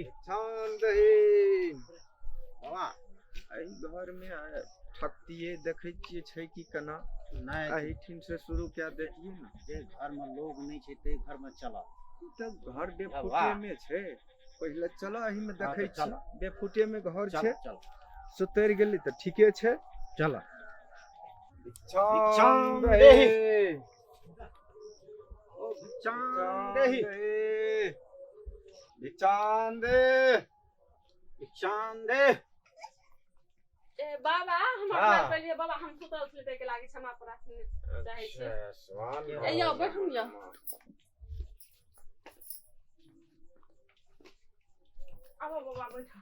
भिक्षांदही। बाबा, एहि घर में ठकतिए देखै छियै छै कि केना। नहि, एहिठिन से शुरू कए देखिए ने। जे घर में लोग नहि छै ताहि घर में चलऽ। ई तऽ घर बेफुटे में छै। पहिले चलऽ, एहि में देखै तऽ चलऽ। छी, बेफुटे में घर चल छै। चल। सुतरि गेली तऽ ठीके छै। चल। भिक्षांदही। ओ भिक्षांदेही। भिक्षांदे। भिक्षांदे। ए बाबा, हमर घर पे लिए बाबा, हम सुतल छली, ताहिके लागी क्षमा प्रार्थना चाहै छी। ए यौ, बैठू ने यौ। आबो बाबा, बैठो।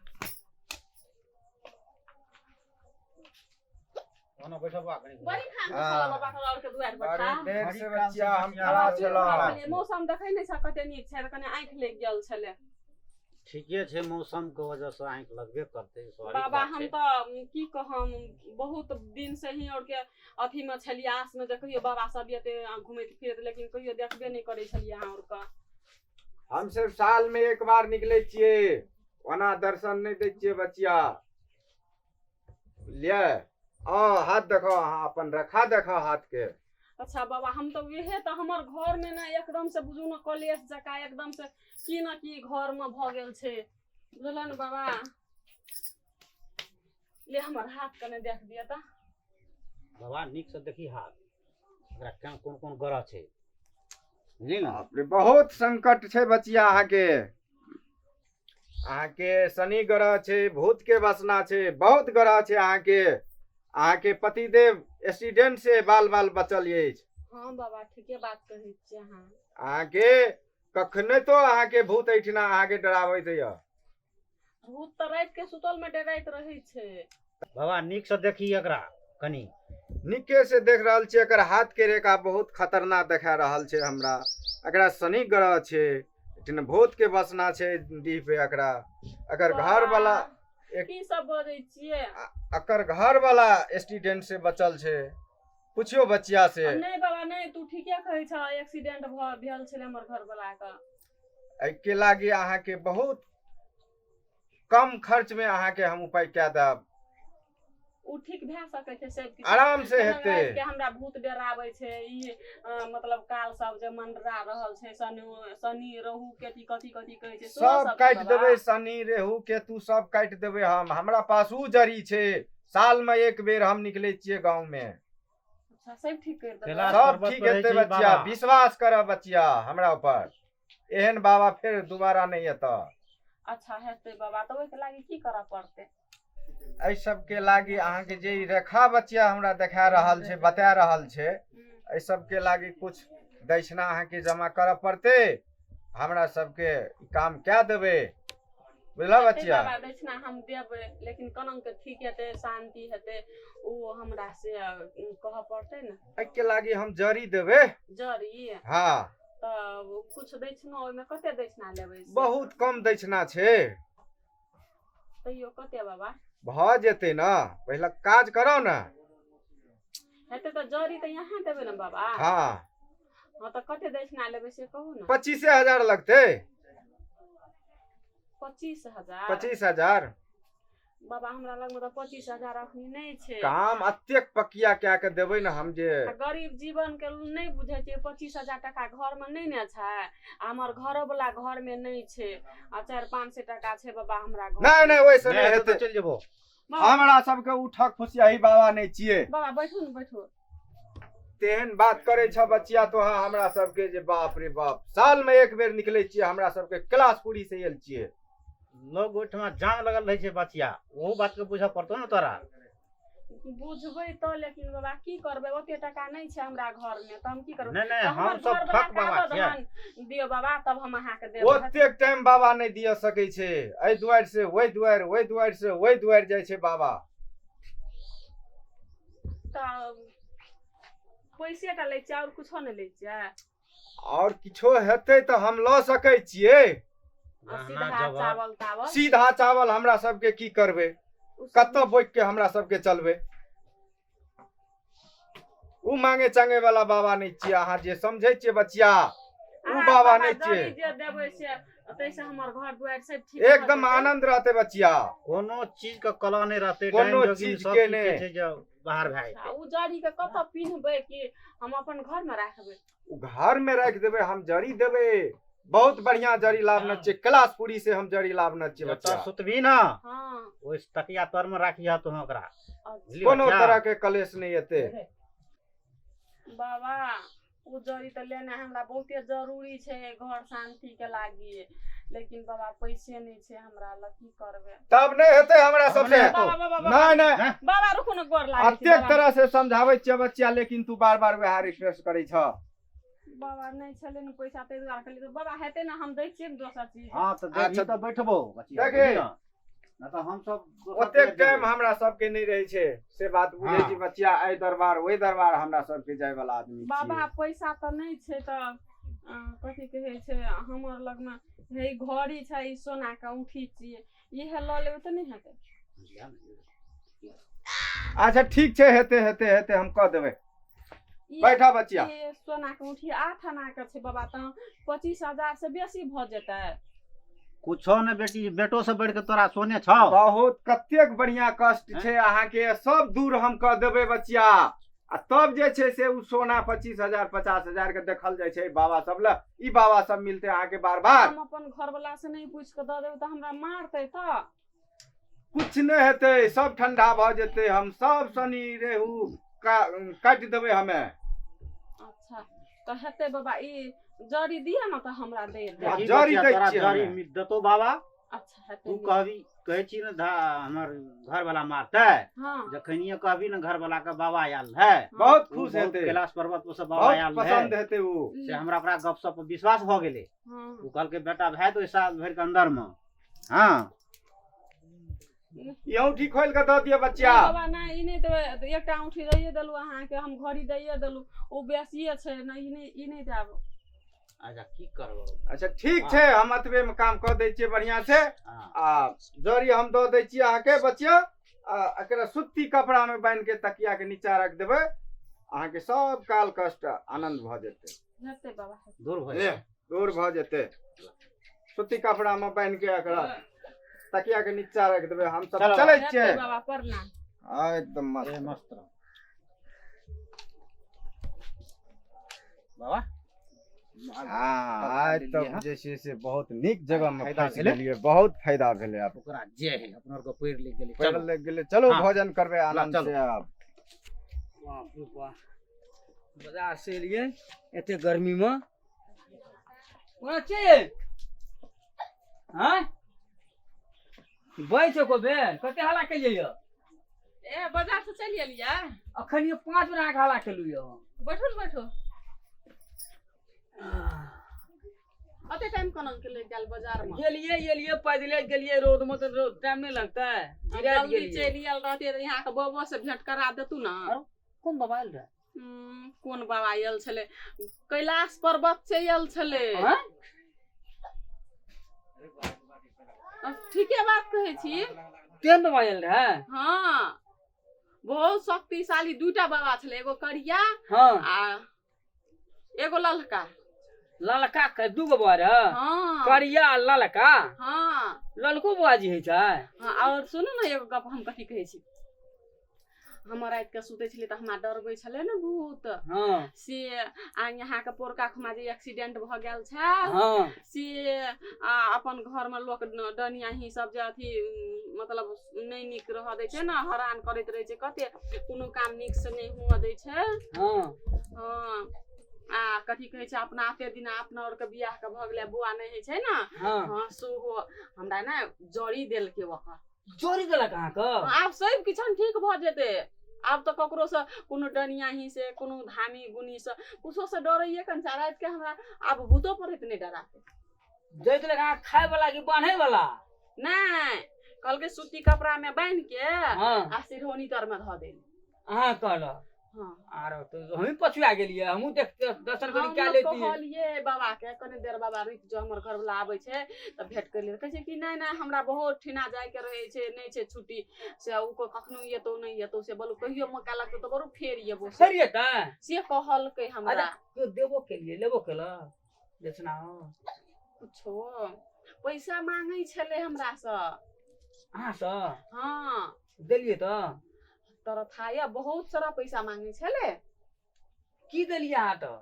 ओना बैठो बा कनी। बड़ी खान छल बाबा तोरा और के दुआरि पर बड़ी खा। देर से बड़ी काल से बच्चा हम बचिया खड़ा हम छलहुँ। मौसम देखै नहि छ कते नीक छै, कने आँखि लागि गेल छलै। ठीके छै, मौसम के वजह से आँखि लगबे करतै, स्वाभाविक बाबा, बात हम छै। तऽ की कहम, बहुत दिन से ही और के अथी में छलियै, आस में जे कहियो बाबा सब एते घुमैत फिरैत, लेकिन कहियो देखबे नहि करै छलियै अहाँ और के। हम सिर्फ साल में एक बार निकले छियै, ओना दर्शन नहि दै छियै बचिया। बुझलियै? आ हाथ देखो, अहाँ अपन रेखा देखो हाथ के। अच्छा बाबा, हम तऽ उहे तऽ हमर घर में ने एकदम से बुझू ने कलेश जकाँ एकदम से की न की घर में भऽ गेल छै, बुझल ने बाबा? ले हमर हाथ कने देख दिअ तऽ। बाबा, नीक से देखी हाथ, एकरा केना कोन कोन ग्रह छै, बुझली ने? बाप रे, बहुत संकट छै बचिया अहाँके। अहाँके शनि ग्रह छै, भूत के वासना छै, बहुत ग्रह छै अहाँके। अहाँके पतिदेव एक्सीडेंट से बाल बाल बचल अछि। हँ बाबा, ठीके बात कहै छियै अहाँ। अहाँके कखने तो अहाँके भूत एहिठिना अहाँके डराबैत यऽ। भूत तऽ राति के सुतल में डराइत रहै छै। बाबा, नीक से देखी एकरा कनी। नीके से देख रहल छियै। एकर हाथ के रेखा बहुत खतरनाक देखा रहल छै हमरा। एकरा शनि ग्रह छै, एहिठिना भूत के वासना छै डीह पे एकरा। एकर घर वाला एक की सब बजै छियै? एकर घर वाला एक्सीडेंट से बचल छै, पुछियो बचिया से। नहि बाबा नहि, तू ठीके कहै छह, एक्सीडेंट भऽ भेल छलै हमर घर वाला के। एहिके लागी अहाँके बहुत कम खर्च में अहाँके हम उपाय कए देब। ओ ठीक भए सकै छै सब किछु? आराम से जेना हेतै। राति के हमरा भूत डराबै छै ई, मतलब काल सब जे मंडरा रहल छै, शनि शनि रहु केती कथी कथी कहै छै, सेहो सब सब काटि बाबा? देबै, शनि रेहू केतु सब काटि देबै हम। हमरा पास उ जड़ी छै, साल में एक बेर हम निकलै छियै गाँव में। अच्छा, सब ठीक कर देबै? कैलाश सब पर्वत ठीक पर रहै हेतै छै बचिया। बाबा। विश्वास करऽ बचिया हमरा ऊपर, एहन बाबा फेर दोबारा नहि एतऽ। अच्छा हेतै बाबा, तऽ ओहिके लागी की करऽ पड़तै? एहि सबके लागी अहाँके जे ई रेखा बचिया हमरा देखा रहल छै, बता रहल छै, एहि सबके लागी कुछ दक्षिणा अहाँके जमा करऽ पड़तै। हमरा सबके ई काम कए देबै, बुझलऽ हेतै बचिया? बाबा, दक्षिणा हम देबै, लेकिन कोना के ठीक हेतै, शान्ति हेतै, ओ हमरा से कहऽ पड़तै ने। एहिके लागी हम जड़ी देबै। जड़ी? हँ। तऽ कुछ दक्षिणा ओहिमे कते दक्षिणा लेबै से? बहुत कम दक्षिणा छै। तैयो कते बाबा? भऽ जेतै ने, पहिले काज करौ ने। हेतै तऽ जड़ी तऽ यहाँ देबै ने बाबा? हँ। हँ, तऽ कते दक्षिणा लेबै से कहू ने। 25,000 लगतै। 25,000? 25,000। बाबा, हमरा लगमे तऽ 25,000 अखनी नहि छै। काम अतेक पकिया कए के देबै ने हम जे आ गरीब जीवन के नहि बुझै छियै, 25,000 टाका घरमे नहि ने छै, आ हमर घरो वाला घरमे नहि छै, आ 400-500 टाका छै बाबा हमरा घर। नहि नहि, ओहिसँ नहि नहि हेतै हेतै। तऽ चलि जेबो। बाबा, हमरा सबके उ ठक फुसियाही बाबा नहि छियै। बाबा, बैठू ने, बैठू। तेहन बात करै छ बचिया तोहा हमरा सबके जे बाप रे बाप, साल में एक बेर निकलै छियै, हमरा सबके कैलाशपुरी से आयल छियै। लोग ओहिठमा जाम लगल रहै छै बचिया, ओहो बात के बुझऽ पड़तौ ने तोरा। बुझबै तऽ, लेकिन बाबा की करबै, ओते टाका नहि छै हमरा घरमे, तऽ हम की करबै? नहि नहि, तऽ हम हमर सब घरवला ठक बाबा के छियै। आबऽ दियौ बाबा, तब हम अहाँके देब। ओतेक टाइम बाबा नहि दिअ सकै छै। एहि दुआरि से ओहि दुआरि, ओहि दुआरि से ओहि दुआरि जाइ छै बाबा। तऽ पैसे टा लै छियै, आओर कुछो नहि लै छियै? आओर किछो हेतै तऽ हम लऽ सकै छियै। आ गहना सीधा जेवर? चावल तावल? सीधा चावल हमरा सबके की करबै? ओ सब? कतऽ बोकि के हमरा सबके चलबै? उ मांगे चांगे वाला बाबा नहि छियै, अहाँ जे समझै छियै बचिया, उ अहाँ बाबा नहि छियै। जड़ी जे देबै से ताहिसँ हमर घर दुआरि सब ठीक भऽ एकदम जेतै। आनंद रहते बचिया। कोनो चीज के कलह नहि रहतै, कोनो डाइन जोगिन चीज सब के चीज नहि। जे छै जे बाहर भए आ जेतै। ओ जड़ी के कतऽ पिन्हबै कि हम अपन घर मे राखबै? उ घर में राखि देबै, हम जड़ी देबै, बहुत बढ़िया जड़ी लाबने छियै, कैलाशपुरी से हम जड़ी लाबने छियै जतऽ बच्चा। सुतबी ने हँ। ओहि तकिया तर मे राखिह तू ओकरा। अच्छा। बुझलिही कोनो बच्चा? तरह के कलेश नहि एते। बाबा ओ जड़ी तऽ लेनाइ हमरा बहुते जरूरी छै घर शान्ति के लागी, लेकिन बाबा पैसे नहि छै हमरा लग, की करबै? तब नहि हेतै हमरा तब सबसे। नहि हेतौ। बाबा बाबा बाबा नहि नहि। बाबा रुकू ने, गोर लागै छी अतेक बाबा। तरह से समझाबै छियै बच्चा, लेकिन तू बार बार वएह रिक्वेस्ट करै छह। बाबा नहि छलै ने पैसा ताहि दुआरे कहलियै, तऽ बाबा हेतै ने, हम दै छियै ने दोसर चीज। हँ तऽ देखी अच्छा। तऽ बैठबो बचिया, देखी। बुझली ने? नहि तऽ हमसब दोसर ओतेक जगह टाइम जेबै। हमरा सबके नहि रहै छै, से बात बुझै हँ। छी बच्चा? एहि दरबार ओहि दरबार हमरा सबके जाय वाला आदमी बाबा छियै। पैसा तऽ नहि छै तऽ कथी कहै छै, हमर लगमे हे घड़ी छै, ई सोनाके औँठी छियै, इहे लऽ लेबै तऽ नहि हेतै? अच्छा ठीक छै, हेतै हेतै हेतै, हम कऽ देबै। ई बैठा बचिया। ई सोनाके औँठी 8 आना के छै बाबा, तऽ 25,000 से बेसी भऽ जेतै। कुछो ने बेटी, बेटो से बढ़ि के तोरा सोने छौ। बहुत कतेक बढ़िया कष्ट छै अहाँके, सब दूर हम कऽ देबै बचिया, आ तब जे छै से ओ सोना 25,000 50,000 के देखल जाइ छै बाबा सब लए? ई बाबा सब मिलते अहाँके बार बार। हम अपन घरवला से नहि पूछि कऽ दऽ देबै तऽ हमरा मारतै तऽ। कुछ नहि हेतै, सब ठंडा भऽ जेतै, हम सब शनि रेहू काटि देबै हमे। अच्छा तऽ हेतै बाबा, ई जड़ी दिअ ने तऽ हमरा दे दे। आ देखी जड़ी बचिया, दै तोरा छियै जड़ी हमे। देतौ बाबा। अच्छा हेतै। तू कहबी, कहै छी ने हमर घरवाला मारतै। हँ। जखनिये कहबी ने घरवाला के बाबा आयल है, बहुत ओ खुश बहुत हेतै। कैलाश पर्वत पर से बाबा बहुत आयल है। पसंद हेतै ओ। से हमरा ओकरा गप सप पर विश्वास भऽ गेलै। हँ। ओ कहलकै बेटा भए तो साल भरि के अंदर मे। हँ। ई औंठी खोलि कऽ दऽ दिअ बच्चा। नहि बाबा नहि, ई नहि देबै। एकटा औंठी दैये देलहुँ अहाँके, हम घड़ी दैये देलहुँ, ओ बेसिए छै। नहि, ई नहि, ई नहि देब। अच्छा की करबो? अच्छा ठीक छै, हम एतबे मे काम कऽ दै छियै बढ़िआँ से। हँ। आ जड़ी हम दऽ दै छियै अहाँके बचिया, आ एकरा सुत्ती कपड़ा मे बान्हि के तकिया के नीचा राखि देबै, अहाँके सब काल कष्ट आनंद भऽ जेतै। हेतै बाबा, हेतै। दूर भऽ ले जेतै। दूर भऽ जेतै। सुत्ती कपड़ा मे बान्हि के एकरा तकिया के नीचा राखि देबै हम सब। चलो। चलै हेतै छियै। बाबा, प्रणाम। हँ, एकदम मस्त। ए, मस्त रह बाबा। हाँ, आइ तऽ जे छै से बहुत नीक जगह मे फायदा फँसि भेलै? गेलियै, बहुत फायदा भेलै आब। ओकरा जे है अपना आरके पैर लागि गेलै। पैर चलू। लागि गेलै, चलू। हाँ। भोजन करबै आनंद चलू। से आब। बाप रे बाप, बाजार से एलियै एते गर्मीमे, कोना छियै? आँय, बैस एको बेर, कते हल्ला केलियै यऽ? ए, बाजार से चलि एलियै? अखन ये 5 बेर अहाँके हल्ला केलहुँ यऽ। बैठू ने, बैठू। अते टाइम कोना के लागि गेल बाजार मे? गेलियै एलियै, पैदले गेलियै, रौद मे तऽ टाइम नहि लगतै? गिराइत जल्दी गेलियै। चलि आयल रहतियै तऽ यहाँ के बाबो से भेंट करा देतू ने। कोन बाबा आयल रहै? कोन बाबा आयल छलै? कैलाश पर्वत से आयल छलै। आँय? ठीके बात कहै छी। तेहन बाबा आयल रहै? हँ, बहुत शक्तिशाली दूटा बाबा छलै, एगो करिया आ एगो ललका। ललका के दूगो बाबा रहै? हँ। करिया आ ललका? हँ। ललको बाबा जी होइ छै? हँ, आओर सुनू ने एगो गप, हम कथी कहै छी, हमर राति के सुतै छलियै तऽ हमरा डरबै छलै ने भूत। से आ यहाँके पोरका खुमा जे एक्सीडेंट भऽ गेल छै, से आ अपन घरमे लोक डनियाही सब जे अथी मतलब नहि नीक रहऽ दै छै ने, हरान करैत रहै छै कते, कोनो काम नीक से नहि हुअ दै छै। हँ, आ कथी कहै छै, अपना एते दिना अपना आरके बियाह के भऽ गेलै, बौआ नहि होइ छै ने। हँ, सेहो हमरा ने जड़ी देलकै ओकर। जोड़ी देलक अहाँके? आब सब किछु ठीक भऽ जेतै। आब तऽ ककरो से कोनो डनियाही से, कोनो धामी गुनी से, कुछो से डरैये कंचा राति के हमरा आब भूतो पड़ैत नहि डराते। दै देलक अहाँ खाय वाला कि बान्है वाला? नहि, कहलकै सूती कपड़ा में बान्हि के आ सिरहोनी तर में धऽ देली। अहाँ कहलक? हँ। आरो तऽ हमही पछुआ गेलियै, हमहूँ देख दर्शन करी हम कए लेतियै। कहलियै बाबा के, कनी देर बाबा रुकि जाउ, हमर घरवला आबै छै तऽ भेंट कर लिअ। कहै छै कि नहि नहि, हमरा बहुत ठिना जायके रहै छै, नहि छै छुट्टी, से ओ कखनो एतौ नहि एतौ, से बोलू कहियो मौका लगतौ तऽ बरू फेर एबो से। फेर एतै? से कहलकै हमरा। केओ देबो केलियै, लेबो केलक दक्षिणा? कुछो। पैसा मांगै छलै हमरासँ। अहाँसँ? हँ। देलियै तऽ? तोरा था यऽ, बहुत सारा पैसा मांगै छलै। की देलियै अहाँ तऽ?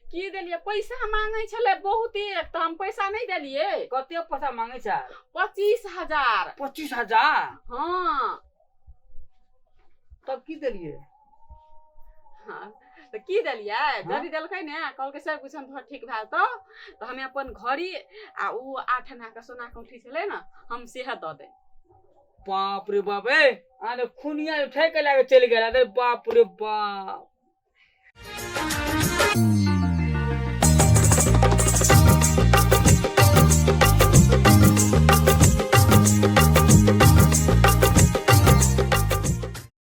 की देलियै? पैसा मांगै छलै बहुते, तऽ हम पैसा नहि देलियै। कते पैसा मांगै छै? 25,000। 25,000? हँ। तब की देलियै? हँ, तऽ की देलियै? जरी देलकै ने, कहलकै सब कुछ हम तोहर ठीक भए जेतौ तऽ हमे अपन घड़ी आ उ 8 आना के सोना के औंठी छलै ने, हम सेह दऽ दे। बाप रे बाप, ए अहाँ तऽ खुनिया उठा के लए के चलि गेल। अरे बाप रे बाप।